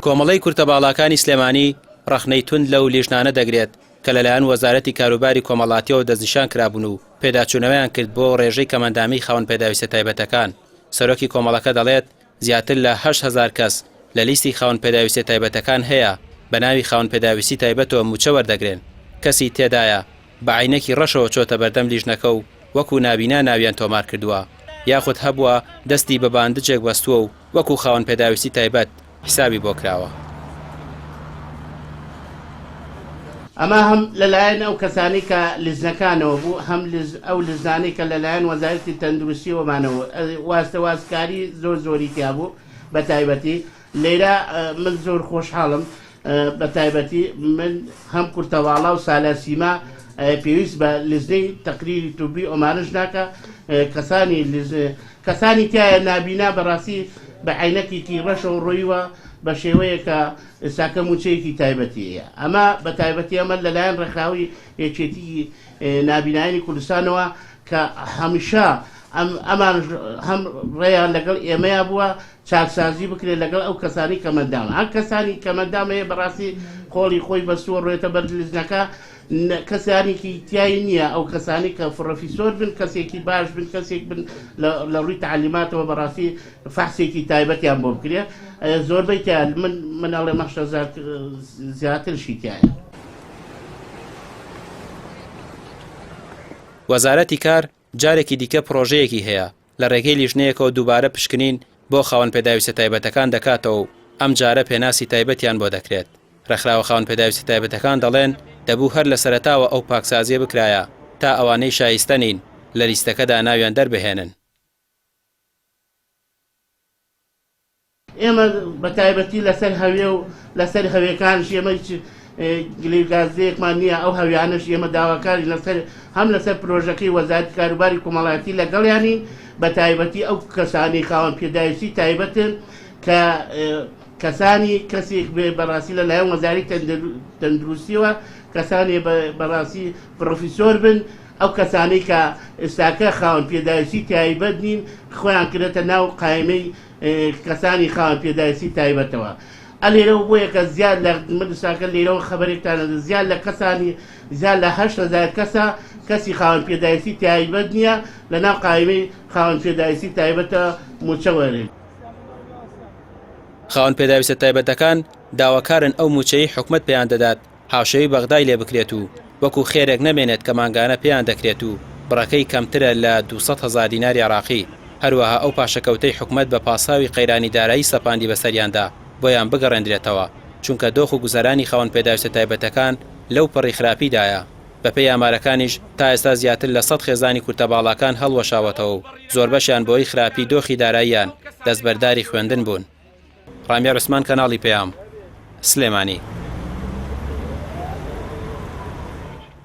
کۆمەڵەی کورتەباڵاکانی سلێمانی ڕەخنەی توند لەو لیژنانە دەگرێت کە لەلایەن وەزارەتی کاروباری کۆمەڵاتیەوە دەستنیشان کرابوون و پێداچوونەوەیان کرد بۆ ڕێژەی کەمئەندامیی خاوەن پێداویستە تایبەتەکان. سەرۆکی کۆمەڵەکە دەڵێت، زیاتر لە 8000 کەس لە لیستی خاوەن پێداویستیە تایبەتەکان هەیە بە ناوی خاوەن پێداویستی تایبەتەوە مووچە وەردەگرن، کەسی تێدایە بە عەینەکی ڕەشەوە چۆتە بەردەم لیژنەکە و وەکو نابینا ناویان تۆمار کردووە، یاخود هەبووە دەستی بە باندجێک بەستووە و وەکو خاوەن پێداویستی تایبەت حیسابی بۆ کراوە. ئەمە هەم لەلایەن ئەو کەسانەی کە لیژنەکانەوە بوو، هەم ئەو لیژنانەی کە لەلایەن وەزارەتی تەندروستیەوەمانەوە واستە وازکاری زۆر زۆری تیا بوو بە تایبەتی لێرە من زۆر خۆشحاڵم بە تایبەتی من هەم کورتەواڵا و سالاسیما پێویست بە لیژنەی تەقریری توبی ئۆمانش ناکە کەسانی کەسانی تایە نابینا بەڕاستی بە عینەکێکی ڕەشەوە ڕۆیوە بە شێوەیەکە ئێستاکە مووچەیەکی تایبەتی هەیە ئەمە بە تایبەتی ئەمە لەلایەن ڕێکخراوی یەکێتی نابینایانی کوردستانەوە کە هەمیشە ئەم ئەمان هەم ڕێیان لەگەڵ ئێمەیا بووە چاکسازی بکرێت لەگەڵ ئەو کەسانی کەمەندام هەر کەسانی کەمەندام هەیە بەڕاستی قۆڵی خۆی بەستووە ڕۆێتە بەر لیژنەکە کەسانێکی تیای نییە ئەو کەسانی کە فڕەفیسۆر بن کەسێکی باش بن کەسێک بن لە ڕووی تعلیماتەوە بەڕاستی فەحسێکی تایبەتیان بۆ بکرێ زۆربەی تیا من من ئەڵێم 8000 زیاترشی تایە. وەزارەتی کار جارێکی دیکە پڕۆژەیەکی هەیە، لە ڕێگەی لیژنەیەکەوە دووبارە پشکنین بۆ خاوەن پێداویستە تایبەتەکان دەکاتەوە و ئەمجارە پێناسی تایبەتیان بۆ دەکرێت. ڕێکخراوە خاوەن پێداویستە تایبەتەکان دەڵێن، دەبوو هەر لە سەرەتاوە ئەو پاکسازییە بکرایە تا ئەوانەی شایستە نین لە لیستەکەدا ناویان دەربهێنن. ئێمە بە تایبەتی لەسەر هەوێ و لەسەر هەوێکانش ئێمە هیچ گلەی و گازدەیەکمان نییە، ئەو هەویانەش ئێمە داواکارین لەسەر هەم لەسەر پرۆژەکەی وەزارەتی کاروباری کۆمەڵایەتی لەگەڵیانین بە تایبەتی ئەو کەسانەی خاوەن پێداویستی تایبەتن کە کەسانی کەسێک بێ بەڕاستی لەلایەن وەزاری تەندروستیەوە کەسانی بەڕاستی پرۆفیسۆر بن ئەو کەسانەی کە ئێستاکە خاوەن پێداویستی تایبەت نین خۆیان کرێتە ناو قایمەی کەسانی خاوەن پێداویستی تایبەتەوە ئەلێرەوە بۆیە کە زیاد لە من ئێستاکە لێرەوە خەبەرێکتان زیاد لە کەسانی زیاد لە 8000 کەسە کەسی خاوەن پێداویستی تایبەت نییە لە ناو قایمەی خاوەن پێداویستی تایبەتە مووچە وەرێت. خاوەن پێداویستە تایبەتەکان داواکارن ئەو مووچەی حکومەت پێیان دەدات هاوشێوەی بەغدای لێ بکرێت و وەکو خێرێک نەمێنێت کە مانگانە پێیان دەکرێت و بڕەکەی کەمترە لە 200 هەزار دیناری عێراقی، هەروەها ئەو پاشەکەوتەی حکومەت بە پاساوی قەیرانی دارایی سەپاندی بەسەریاندا بۆیان بگەڕێندرێتەوە، چونکە دۆخ و گوزەرانی خاوەن پێداویستە تایبەتەکان لەو پەڕی خراپیدایە. بەپێی ئامارەکانیش تا ئێستا زیاتر لە سەد خێزانی کورتەباڵاکان هەڵوەشاوەتەوە و زۆربەشیان بەهۆی خراپی دۆخی داراییان دەستبەرداری خوێندن بوون. ڕامیار عوسمان کەناڵی پەیام، سلێمانی.